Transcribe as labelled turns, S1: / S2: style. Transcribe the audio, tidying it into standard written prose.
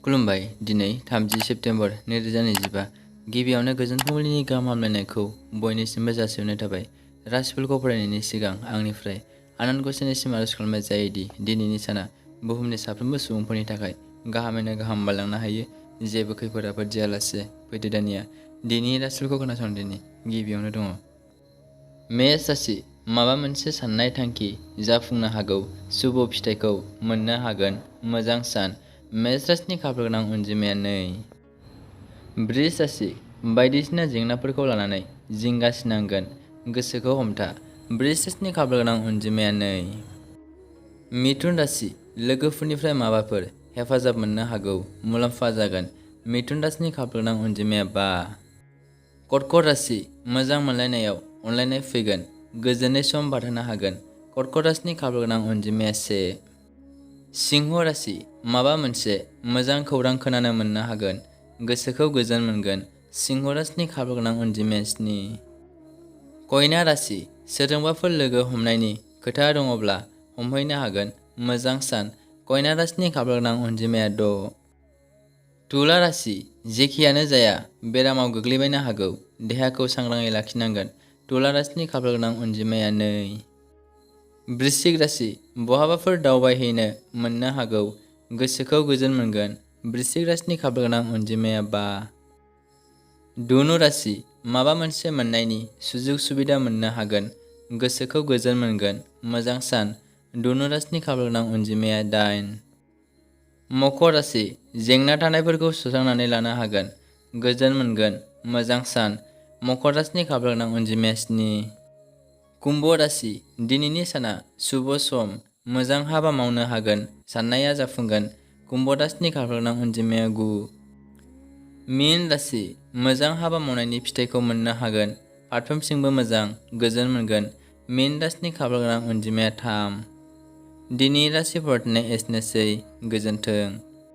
S1: खुलुमबाय। दिनै 30 सेप्तेम्बर 2025 गिबियावनो गोजोन फुंबिलिनि गाहाम हामलायनायखौ बयनिसिमबो जासिहरनाय थाबाय। राशिफोरखौ फरायनायनि सिगां आंनिफ्राय आनान गसाइनिसिम आरज खालामनाय जायोदि दिनैनि साना बुहुमनि साफ्रोमबो सुबुंफोरनि थाखाय गाहामैनो गाहाम बारलांनो हायो। जेबो खैफोद आफोद जायालासे फैदो दानिया दिनैनि राशिफोरखौ खोनासंदिनि। गिबियावनो दङ मेष राशि। माबा मोनसे साननाय थांखि जाफुंनो हागौ। शुभ फिथाइखौ मोननो हागोन। मोजां सान। मेष राशिनि खाफाल गोनां अनजिमाया 2। बृष राशि। बायदिसिना जेंनाफोरखौ लानानै जिंगासिनांगोन। गोसोखौ हमथा। बृष राशिनि खाफाल गोनां अनजिमाया 2। मिथुन राशि। लोगोफोरनिफ्राय माबाफोर हेफाजाब मोननो हागौ। मुलाम्फा जागोन। मिथुन राशिनि खाफाल गोनां अनजिमाया 5। कर्कट राशि। मोजां मोनलायनायाव अनलायनाय फैगोन। गोजोनै सम बारहोनो हागोन। कर्कट राशिनि खाफाल गोनां अनजिमाया 1। सिंह राशि। माबा मोनसे मोजां खौरां खोनानो मोननो हागोन। गोसोखौ गोजोन मोनगोन। सिंह राशिनि खाफाल गोनां अनजिमाया 7। कन्या राशि। सोरजोंबाफोर लोगो हमनायनि खोथा दङब्ला हमहैनो हागोन। मोजां सान। कन्या राशिनि खाफाल गोनां अनजिमाया 6। तुला राशि। जेखियानो जाया बेरामाव गोग्लैबायनो हागौ। देहाखौ सांग्राङै लाखिनांगोन। तुला राशिनि खाफाल गोनां अनजिमाया 2। वृश्चिक राशि। बहाबाफोर दावबायहैनो मोननो हागौ। गोसोखौ गोजोन मोनगोन। वृश्चिक राशिनि खाफाल गोनां अनजिमाया 5। धनु राशि। माबा मोनसे मोननायनि सुजुग सुबिदा मोननो हागोन। गोसोखौ गोजोन मोनगोन। मोजां सान। धनु राशिनि खाफाल गोनां अनजिमाया 8। मकर राशि। जेंना थानायफोरखौ सुस्रांनानै लानो हागोन। गोजोन मोनगोन। मोजां सान। मकर राशिनि खाफाल गोनां अनजिमाया 7। कुम्भ राशि। दिनैनि साना शुभ सम। मोजां हाबा मावनो हागोन। साननाया जाफुंगोन। कुम्भ राशिनि खाफाल गोनां अनजिमाया 9। मीन राशि। मोजां हाबा मावनायनि फिथाइखौ मोननो हागोन। फारफ्रोमथिंबो मोजां। गोजोन मोनगोन। मीन राशिनि खाफाल गोनां अनजिमाया 3। दिनै राशि फरायनाय एसेनोसै। गोजोन्थों।